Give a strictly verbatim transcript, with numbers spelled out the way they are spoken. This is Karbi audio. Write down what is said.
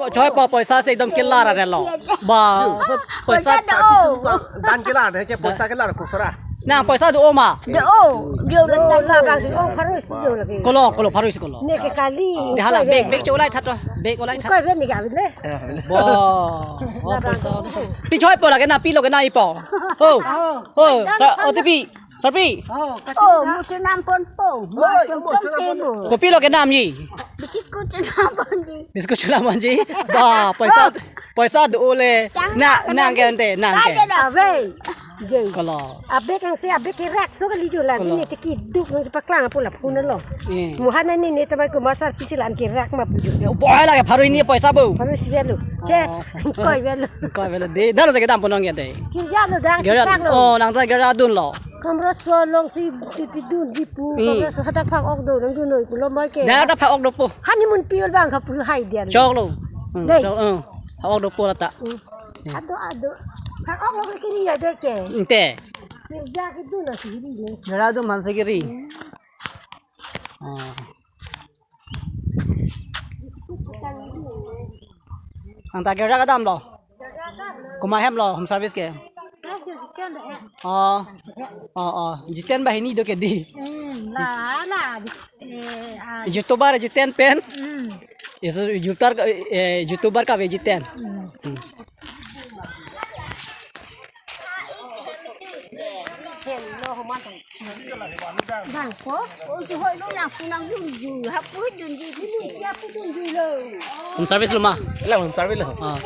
Choi po poisa si ekdom kelar arelo. Ba, poisa. Poisa do. Dan kelar, dei che poisa kelar kusura. Na poisa do ma. Do, do, do, do, do, do, do, pharo isi do lagi. Kolo, kolo, pharo isi kolo. Ne ke kali. Dei hala, bag, bag cholai that to. Bag olai that. Koi bag ne ke abile. Ba. Oh, poisa. Ti choi po lagi na pilo ke na ipo. Oh. Oh, sa O T P. Sarpi. Oh, kasi Oh, na. Mutu nampon po. Oi, mutu nampon po. Kopilo kenamji? Biskut nampon di. Biskut nampon ji. Ba, poisa, poisa do le. Nang, nang ke ante, nang ke. Ave. Jai. Kolo. Abe kang se, abe kerak so kali jola. Kolo. Ni te kiduk nang paklang pula phun lo. Eh. Muhan ni ni te bai ko masar pisilan kerak ma puju. Ya, boy lagi pharo hini poisa bo. Pharo isi lo. Che, Oh. Koi lo. Koi lo dei. Dalo te kedam ponong ya dei. Kirja lo dak Gera, sichak lo. Oh, nang ta gera dunlo. Kamra so alongsi ti, ti dunji pu, Hmm. Kamra so hadak phak-ok do, nang dun noi pulo mai ke. Dak ta phak-ok dopo. Honeymoon pi ol bang ka pu hai dia. Choklo. Hmm, Dei. Chok, hmm. Phak-ok dopo lata. Hmm. Ado, ado. Phak-ok lo ke kiri ya dei ke. Ante. Kirja ke dun lo si kiri ne. Gera dun man si kiri. Oh. Nang ta gera kedam lo. Komat hem lo home service ke. Oh. Oh, oh. Jiten banghini do ke dei. Hmm, la, la, ji-, eh, ah. YouTuber Jiten pen. Hmm. Isu YouTuber ka, eh, YouTuber kave Jiten. Hmm. Hmm. Bang ko, oi, si hoi lo nang punang dunju, hapu dunju, hapu dunju lo. Home service lo ma? Lo home service lo. Ah.